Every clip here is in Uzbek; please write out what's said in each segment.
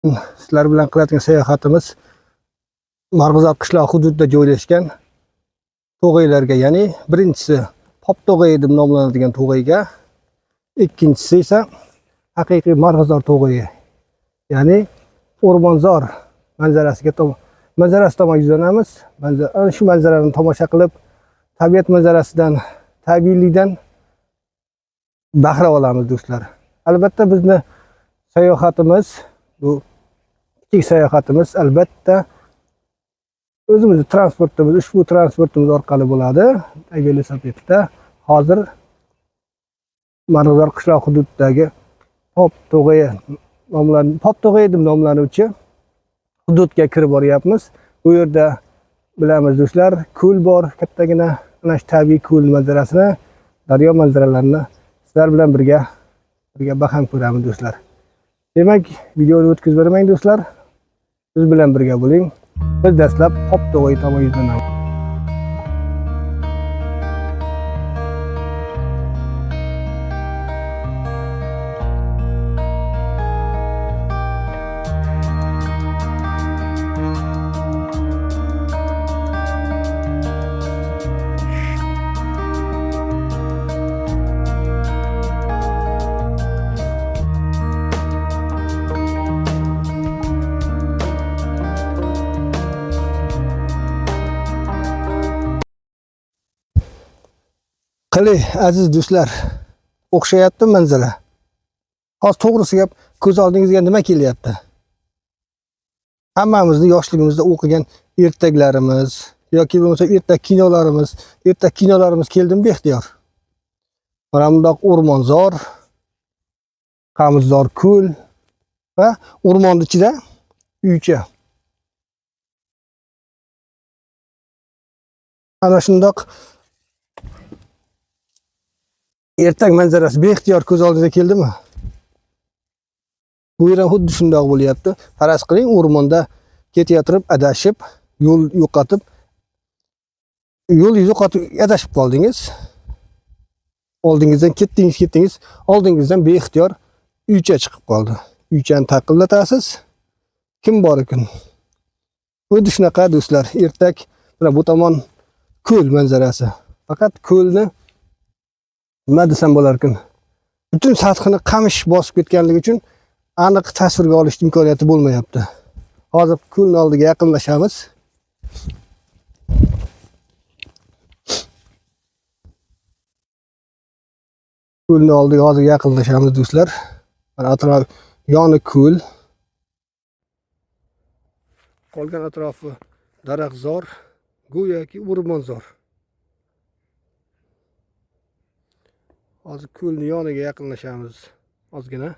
Sizlar bilan qiladigan sayohatimiz Marg'ilon qishloq hududida joylashgan to'g'aylarga, ya'ni birinchisi Pop to'g'ayi deb nomlanadigan to'g'ayga, ikkinchisi esa haqiqiy Marg'ilon to'g'ayi, ya'ni o'rmonzor manzarasi tomon yuzlanamiz. Ana shu manzarani tomosha qilib, tabiat manzarasidan, tabiiylikdan bahra olamiz do'stlar. Albatta bizni sayohatimiz, bu kichik sayohatimiz albatta o'zimizni transportimiz, ushbu transportimiz orqali bo'ladi. Velosipedda hozir Marg'ilon qishloq hududidagi Pop to'g'ayi deb nomlanuvchi hududga kirib boryapmiz. Bu yerda bilamiz do'stlar, ko'l bor, kattagina ana shu tabiiy ko'l manzarasini, daryo manzaralarini sizlar bilan birga baham ko'ramiz do'stlar. Demak, videoni o'tkazib bermang do'stlar. Biz bilan birga bo'ling. Biz dastlab Pop to'g'ayi tomon yuzlanamiz. Qali aziz do'stlar, o'xshayapti manzara. Hozir to'g'risi gap, ko'z oldingizga nima kelyapti? Hammamizni yoshligimizda o'qigan ertaklarimiz yoki bo'lmasa ertak kinolarimiz keldimi beixtiyor. Mana bundoq o'rmonzor, qamishzor ko'l va o'rmonning ichida uycha. Ana shundoq ertak manzarasi beixtiyor ko'z oldingizga keldimi? Bu yer ham xuddi shundoq bo'lyapti. Faraz qiling, o'rmonda ketayotib adashib, yo'l yo'qotib adashib qoldingiz. Oldingizdan ketdingiz, oldingizdan beixtiyor uycha chiqib qoldi. Uychani taqillatasiz. Kim bor ekan? Xuddi shunaqa do'stlar, ertak. Mana bu tomon ko'l manzarasi. Faqat ko'lni nima desam bo'lar ekan? Butun sathini qamish bosib ketganligi uchun aniq tasvirga olish imkoniyati bo'lmayapti. Hozir ko'lning oldiga yaqinlashamiz. Ko'lning oldiga hozir yaqinlashamiz do'stlar. Mana atrof yoni ko'l. Qolgan atrofi daraxtzor, go'yoki o'rmonzor. Hozir ko'lning yoniga yaqinlashamiz ozgina.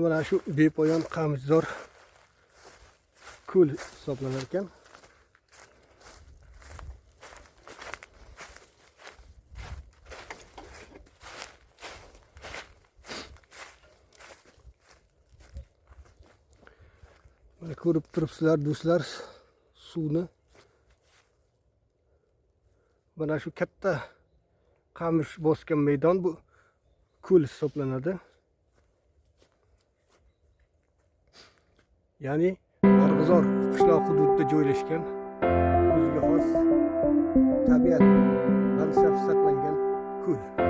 Mana shu bepoyon qamishzor ko'l hisoblanar ekan. Mana ko'rib turibsizlar do'stlar, suvni. Mana shu katta qamish bosgan maydon bu ko'l hisoblanadi. Ya'ni Marg'ilon qishloq hududida joylashgan o'ziga xos tabiat landshaft saqlangan ko'l.